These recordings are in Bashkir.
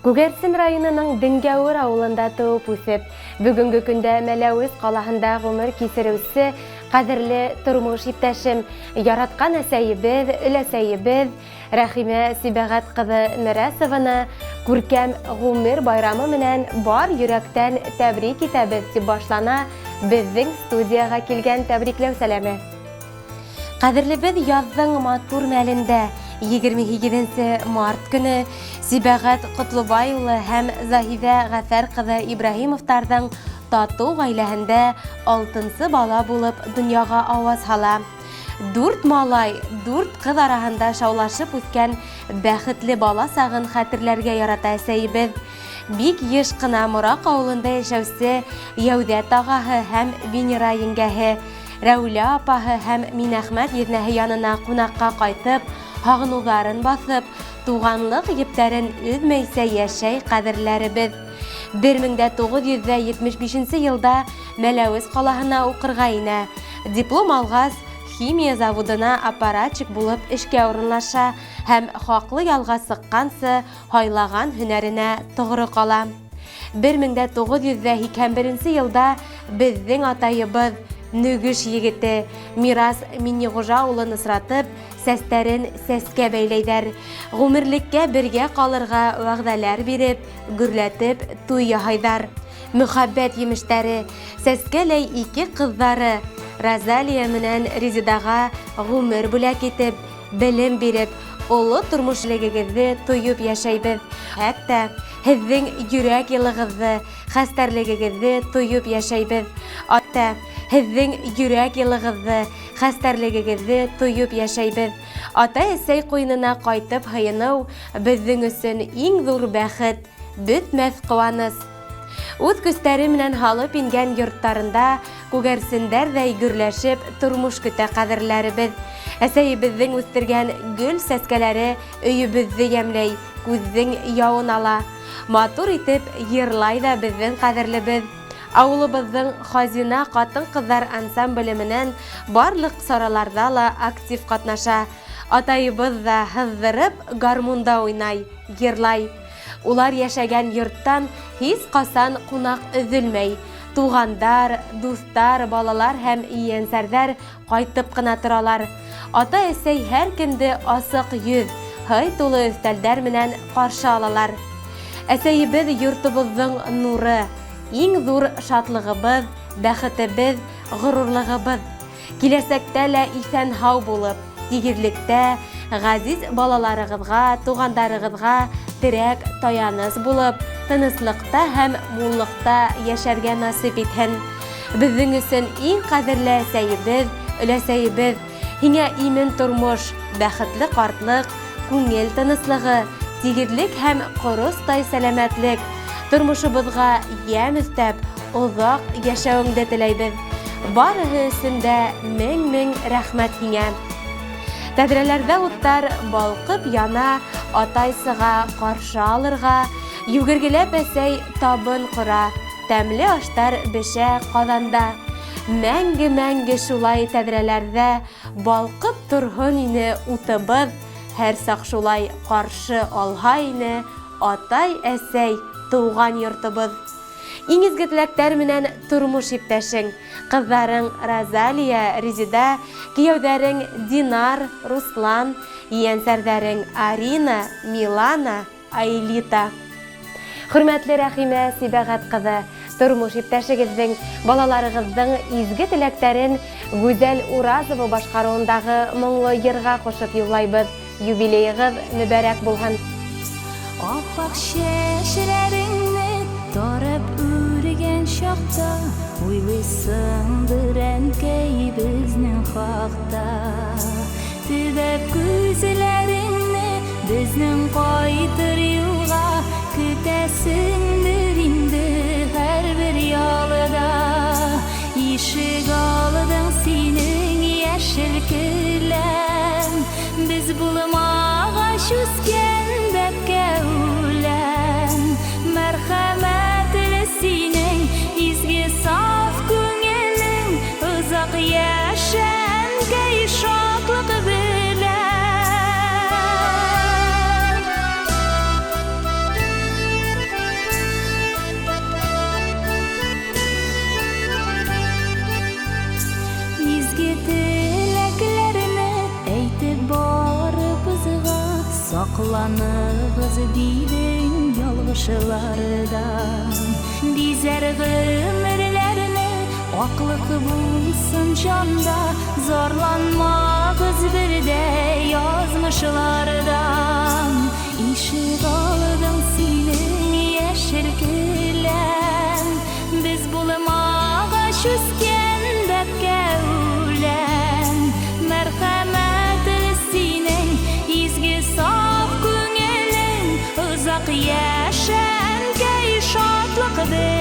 Күгәрсен районының Дөңгәүер ауылында тыуып үҫеп, бөгөнгө көндә Мәләүез ҡалаһында ғүмер кисереүсе ҡәҙерле тормош иптәшем, яратҡан әсәйебеҙ, өләсәйебеҙ Рәхимә Сибәғәт ҡыҙы Мерәсованы күркәм ғүмер байрамы менән бар йөрәктән тәбрик итәбеҙ, дип башлана беҙҙең студияға килгән тәбрикләү сәләме. Ҡәҙерлебеҙ яҙҙың матур мәлендә, 28 март көнө Сибәғәт Ҡотлобай улы һәм Заһиҙә Ғәфәр ҡыҙы Ибраһимовтарҙың татыу ғаиләһендә алтынсы бала булып донъяға ауаз һала. Дүрт малай, дүрт ҡыҙ араһында шаулашып үҫкән бәхетле бала сағын хәтерләргә ярата әсәйебеҙ. Бик еш кына Морак авылында яшәүсе Йәүҙәт ағаһы һәм Венера еңгәһе, Рәүлә апаһы һәм Минәхмәт еҙнәһе янына кунакка кайтып, һағыныуҙарын баҫып, туғанлыҡ ептәрен өҙмәйсә йәшәй ҡәҙерләребеҙ. 1975 елда Мәләүез ҡалаһына уҡырға инә. Диплом алғас, химия заводына аппаратчик булып эшкә урынлаша һәм хаҡлы ялға сыҡҡансы һайлаған һөнәренә тоғро ҡала. 1981 елда беҙҙең атайыбыҙ, Нөгөш егете Мирас Миннеғужа улын осратып, сәстәрен сәскә бәйләйҙәр. Ғүмерлеккә бергә ҡалырға вәғәҙәләр биреп, гөрләтеп туй яһайҙар. Мөхәббәт емештәре, сәскәләй ике ҡыҙҙары Розалия менән Резедаға ғүмер бүләк итеп, белем биреп, оло тормошлегегеҙҙе тойоп йәшәйбеҙ. Хәтта һеҙҙең йөрәк йылығыҙҙы, хәстәрлегегеҙҙе тойоп йәшәйбеҙ. Хәтта һеҙҙең йөрәк йылығыҙҙы, хәстәрлегегеҙҙе тойоп йәшәйбеҙ. Атай-әсәй ҡуйынына ҡайтып һыйыныу беҙҙең өсөн иң ҙур бәхет, бөтмәҫ ҡыуаныс. Үҙ көстәре менән һалып ингән йорттарында күгәрсендәрҙәй гөрләшеп тормош көтә ҡәҙерләребеҙ. Әсәйебеҙҙең үҫтергән гөл сәскәләре өйөбөҙҙө йәмләй, күҙҙең яуын ала. Матур итеп йырлай ҙа беҙҙең ҡәҙерлебеҙ. Ауылыбыҙҙың Хазина ҡатын-ҡыҙҙар ансамбле менән барлыҡ сараларҙа ла актив ҡатнаша. Атайыбыҙ ҙа һыҙҙырып гармунда уйнай, йырлай. Улар йәшәгән йорттан һис ҡасан ҡунаҡ өҙөлмәй. Туғандар, дуҫтар, балалар һәм ейәнсәрҙәр ҡайтып ҡына торалар. Ата-әсәй һәр кемде асыҡ йөҙ, һый тулы өҫтәлдәр менән ҡаршы алалар. Әсәйебеҙ йортобоҙҙоң нуры, иң ҙур шатлығыбыҙ, бәхетебеҙ, ғорурлығыбыҙ. Киләсәктә лә иҫән-һау булып, тигеҙлектә, ғәзиз балаларығыҙға, туғандарығыҙға терәк, таяныс булып, тыныслыҡта һәм муллыҡта йәшәргә насип итһен. Беҙҙең өсөн иң ҡәҙерле әсәйебеҙ, өләсәйебеҙ, һиңә имен тормош, бәхетле ҡартлыҡ, күңел тыныслығы, тигеҙлек һәм ҡоростай сәләмәтлек, тормошобоҙға йәм өҫтәп, оҙаҡ йәшәүеңде теләйбеҙ. Барыһы өсөн дә мең-мең рәхмәт һиңә. Тәҙрәләрҙә уттар балҡып яна, атай сыға ҡаршы алырға, йүгергеләп әсәй табын ҡора, тәмле аштар бешә ҡаҙанда. Мәңге-мәңге шулай тәҙрәләрҙә балҡып торһон ине утыбыҙ, һәр саҡ шулай ҡаршы алһа ине атай-әсәй, тыуған йортобоҙ. Иң изге теләктәр менән тормош иптәшең, ҡыҙҙарың Розалия, Резеда, кейәүҙәрең Динар, Руслан, ейәнсәрҙәрең Арина, Милана, Аэлита. Хөрмәтле Рәхимә Сибәғәт ҡыҙы, тормош иптәшегеҙҙең, балаларығыҙҙың изге теләктәрен Гүзәл Уразова башҡарыуындағы моңло йырға ҡушып юллайбыҙ. Юбилейығыҙ мөбәрәк булһын! Ап-ак чәчләреңне тарап үргән чакта, Уйлыйсыңдыр, әнкәй, безнең хакта. Төбәп күзләреңне безнең кайтыр юлга, Көтәсеңдер инде һәрбер ялда. Ишек алдың синең яшел келәм, Без булмагач үскән бәбкә үлән. Мәрхәмәтле синең изге саф күңелең, Озак яшә, әнкәй, шатлык белән. Һаҡланығыҙ дидең ялғышларҙан. Бизәр ғүмерләрне аҡлыҡ булсын җанда, зарланмағыҙ бер дә язмышлардан. Ишек алдың синең яшел келәм, без булмагач үскән бәбкә үлән. Мәрхәмәтле синең изге саф күңелең, озак яшә, әнкәй, шатлык белән.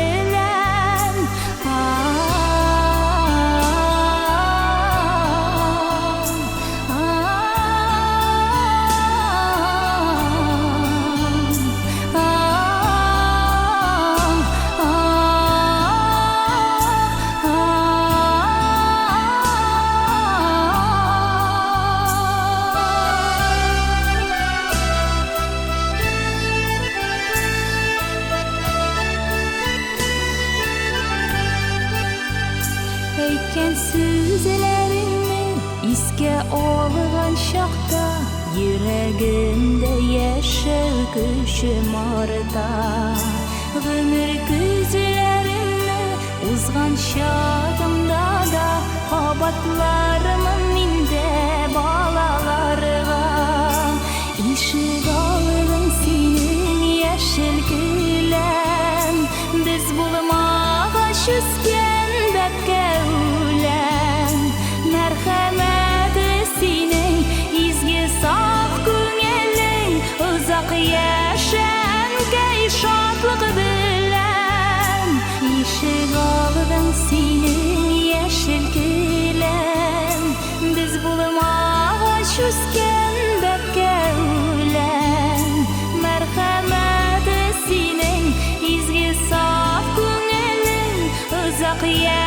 Әйткән сүзләреңне искә алган чакта, йөрәгемдә яшәү көчем арта. Гомер көзләреңне узган чагымда да кабатлармын мин дә балаларга. Ишек алдың синең яшел келәм, без булмагач үскән бәбкә үлән. Мәрхәмәтле синең изге саф күңелең, озак яшә, әнкәй, шатлык белән. Ишек алдың синең яшел келәм, без булмагач үскән бәбкә үлән. Мәрхәмәтле синең изге саф күңелең, озак яшә.